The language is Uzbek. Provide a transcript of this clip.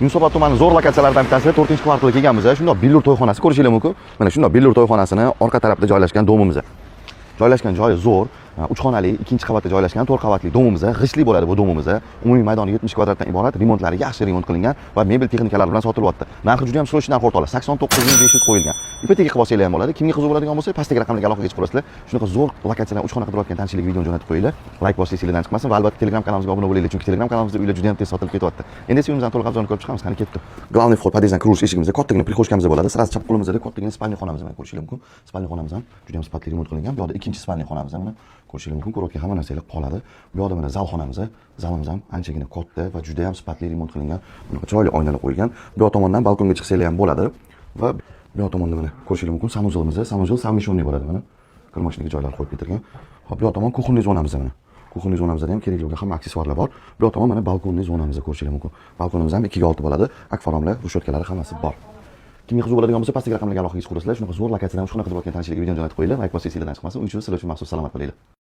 Yunusobod tumani zo'r lokatsiyalaridan bittasi, 4-kvartalga kelganmiz. Shundoq Billur to'yxonasi ko'rishingiz mumkin. Mana shundoq Billur to'yxonasini orqa tarafida joylashgan дом imiz. Joylashgan joyi zo'r. Uch xonali, ikkinchi qavatda joylashgan to'rt qavatli дом imiz. G'ishtli bo'ladi bu дом imiz. Umumiy maydoni 70 kvadratdan iborat, remontlari yaxshi remont qilingan va mebel texnikalari bilan sotilyapti. Narxi juda ham срочный narx, o'rtoqlar, 89 500 qo'yilgan. Ipoteka qilib olsanglar ham bo'ladi. Kimga qiziq bo'ladigan bo'lsa, pastdagi raqamlarga aloqaga chiqib olasizlar. Shunaqa zo'r lokatsiyadan uch xona qidirayotgan tanishlarga videoni jo'natib qo'yinglar. Layk bosish esinglardan chiqmasin va albatta Telegram kanalimizga obuna bo'linglar, chunki Telegram kanalimizda uylar juda ham tez sotilib ketyapti. Endi esa uyimizni to'liq обзор ini ko'rib chiqamiz. Qani, ketdik. Главный вход, podyezddan kirish eshigimizda kattagina прихожка miz bo'ladi. Сразу chap qo'limizda kattagina спальный xonamiz, mana, ko'rishingiz mumkin. Спальный xonamiz ham juda ham sifatli remont qilingan. Bu yoqda ikkinchi спальный xonamiz ham, mana, ko'rishingiz mumkin. Ko'rayotgan hamma narsalar qoladi. Bu yoqda mana zal xonamiz. Zalimiz ham anchagina katta va juda ham sifatli remont qilingan. Bunaqa chiroyli oynalar qo'yilgan. Bu yoq tomondan balkonga chiqsanglar ham bo'ladi. Va bu yoq tomonda, mana, ko'rishingiz mumkin, санузел imiz. Санузел совмещенный bo'ladi, mana. Kir mashinaga joylar qo'yib ketilgan. Hop, bu yoq tomon кухонный zonamiz, mana. Кухонный zonamizda ham kerakli bo'lgan hamma aksessuarlar bor. Bu yoq tomon mana балконный zonamiz, ko'rishingiz mumkin. Balkonimiz ham 2 ga 6 bo'ladi. Akfaromlar, решётка lari hammasi bor. Kimga qiziq bo'ladigan bo'lsa, pastdagi raqamlarga aloqaga chiqib. Shunaqa zo'r lokatsiyadan uch xona qidirayotgan tanishlarga videoni jo'natib qo'yinglar. Layk bosish esinglardan chiqmasin. Uy uchun sizlar uchun maxsus. Salomat bo'linglar.